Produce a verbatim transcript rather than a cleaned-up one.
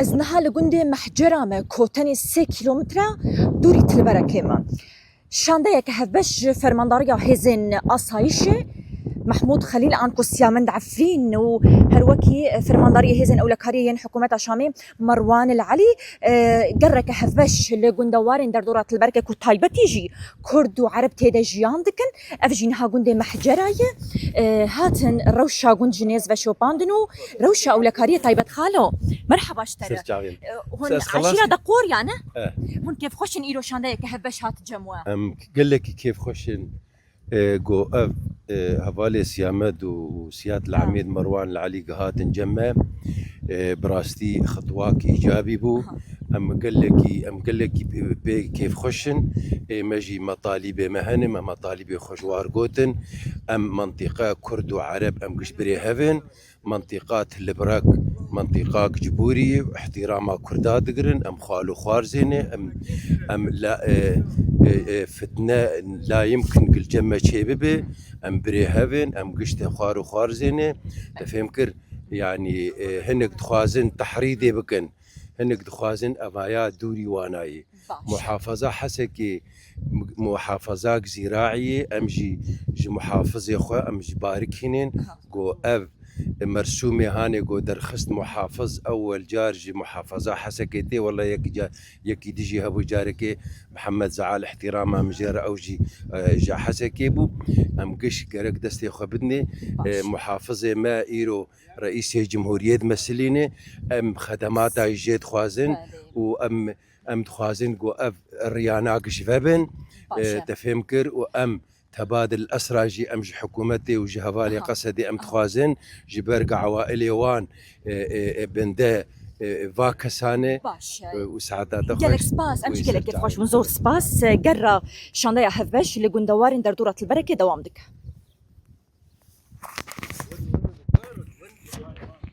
Ez niha li gundê Mehcera me, ku tenê sê kîlometre dûrî Tilberekê me. Şandeyeke hevbeş ji Fermandariya Hêzên Asayişê, Mehmûd Xelîl, anku Siyamend Efrîn û her wekî Fermandariyê Hêzên Ewlekariyê yên Hikûmeta Şamê, Merwan El Elî, e, gereke hevbeş li gundewarên derdora Tilberekê ku taybetî jî Kurd û Ereb tê de jiyan dikin. Ev jî niha gundê Mehcera ye. E, hatin rewşa gund ji nêz veşopandin û rewşa ewlekariyê taybet. Xalo, merheba ji te re. Ser çavên. E, hûn Ser xelas eşîra ki- Deqoriya ne? Eh. Hûn kêfxweş in îro şandeyeke hevbeş hat cem we. Em gelekî kêfxweş in. E, go ev, e, hevalê Siyamed û, û Siyad Ha. Lehmêd Merwan Lelî gihatin cem me. E, bi rastî xitwak îcabî bû. Aha. Em gelekî, em gelekî pê kêfxweş in. Ê me jî metalîbê me hene, me metalîbê xwe ji war gotin. Em mentiqa Kurd û Ereb em giş birê hev in. Mentiqa Tilibrak, mentiqak ciborî, îhtîrama Kurda digirin, em xal û xwarzê ne, em, em la, e, e, e, fitne la yimkin gil cem me çêbibe, em birê hev in, em giştê xwar û xwarzê ne. Te fêm kir, yanî, e, hinek dixwazin tehrîdê bikin, hinek dixwazin evaya dûrî wanayî. Baş. Muhafaza Hesekê, mu-, muhafazak zîraî ye, em jî ji muhafizê xwe, em ji barik hînin, Aha. Go ev mersûmê hanê go derxist muhafiz, ewel car ji Muhafaza Hesekê tê, wele yek ca-, yekî dijî hebû carekê Mihemed Zeal, îhtîrama min jê re, ew jî, e, ji Hesekê bû. Em giş gerek destê xwe bidinê, Baş. E, muhafizê me îro Reîsê Cumhuriyê dimesilîne, em xedemata jê dixwazin Belê. Û em, em dixwazin ku ev riyanak ji ve bin, Baş e, e. Te fêm kir û em tebadil esra jî em ji hikûmetê û ji hevalê Aha. Qesedê em Aha. dixwazin ji ber ku ewailê wan, e, e, e, binde, e, va kesane, Baş e. e, û saeta te Gelek xweş spas, em û jî gelek ser kêfxweş çavê bûn. Zor spas. E, gerra şandeya hevbeş li gundewarên derdora Tilberekê dewam dike.